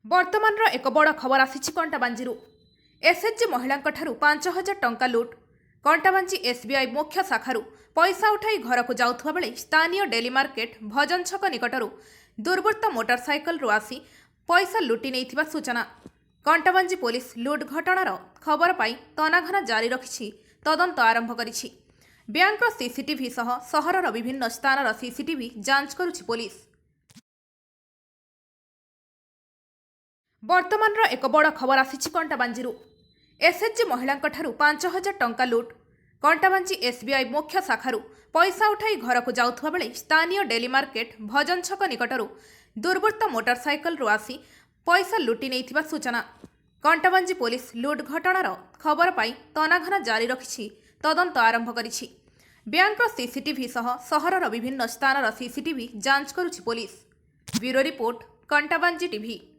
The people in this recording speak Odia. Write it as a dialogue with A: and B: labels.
A: ବର୍ତ୍ତମାନର ଏକ ବଡ଼ ଖବର ଆସିଛି କଣ୍ଟାବାଞ୍ଜିରୁ। ଏସ୍ଏଚ୍ଜି ମହିଳାଙ୍କଠାରୁ 5000 ଟଙ୍କା ଲୁଟ୍। କଣ୍ଟାବାଞ୍ଜି ଏସ୍ବିଆଇ ମୁଖ୍ୟ ଶାଖାରୁ ପଇସା ଉଠାଇ ଘରକୁ ଯାଉଥିବା ବେଳେ ସ୍ଥାନୀୟ ଡେଲି ମାର୍କେଟ ଭଜନ ଛକ ନିକଟରୁ ଦୁର୍ବୃତ୍ତ ମୋଟରସାଇକେଲରୁ ଆସି ପଇସା ଲୁଟି ନେଇଥିବା ସୂଚନା। କଣ୍ଟାବାଞ୍ଜି ପୋଲିସ ଲୁଟ୍ ଘଟଣାର ଖବର ପାଇ ତନାଘନା ଜାରି ରଖିଛି, ତଦନ୍ତ ଆରମ୍ଭ କରିଛି। ବ୍ୟାଙ୍କର ସିସିଟିଭି ସହ ସହରର ବିଭିନ୍ନ ସ୍ଥାନର ସିସିଟିଭି ଯାଞ୍ଚ କରୁଛି ପୋଲିସ। ବର୍ତ୍ତମାନର ଏକ ବଡ଼ ଖବର ଆସିଛି କଣ୍ଟାବାଞ୍ଜିରୁ। ଏସ୍ଏଚ୍ଜି ମହିଳାଙ୍କଠାରୁ 5000 ଟଙ୍କା ଲୁଟ୍। କଣ୍ଟାବାଞ୍ଜି ଏସ୍ବିଆଇ ମୁଖ୍ୟ ଶାଖାରୁ ପଇସା ଉଠାଇ ଘରକୁ ଯାଉଥିବା ବେଳେ ସ୍ଥାନୀୟ ଡେଲି ମାର୍କେଟ ଭଜନ ଛକ ନିକଟରୁ ଦୁର୍ବୃତ୍ତ ମୋଟରସାଇକେଲରୁ ଆସି ପଇସା ଲୁଟି ନେଇଥିବା ସୂଚନା। କଣ୍ଟାବାଞ୍ଜି ପୋଲିସ ଲୁଟ୍ ଘଟଣାର ଖବର ପାଇ ତନାଘନା ଜାରି ରଖିଛି, ତଦନ୍ତ ଆରମ୍ଭ କରିଛି। ବ୍ୟାଙ୍କର ସିସିଟିଭି ସହ ସହରର ବିଭିନ୍ନ ସ୍ଥାନର ସିସିଟିଭି ଯାଞ୍ଚ କରୁଛି police. Bureau report, Kantabanji TV.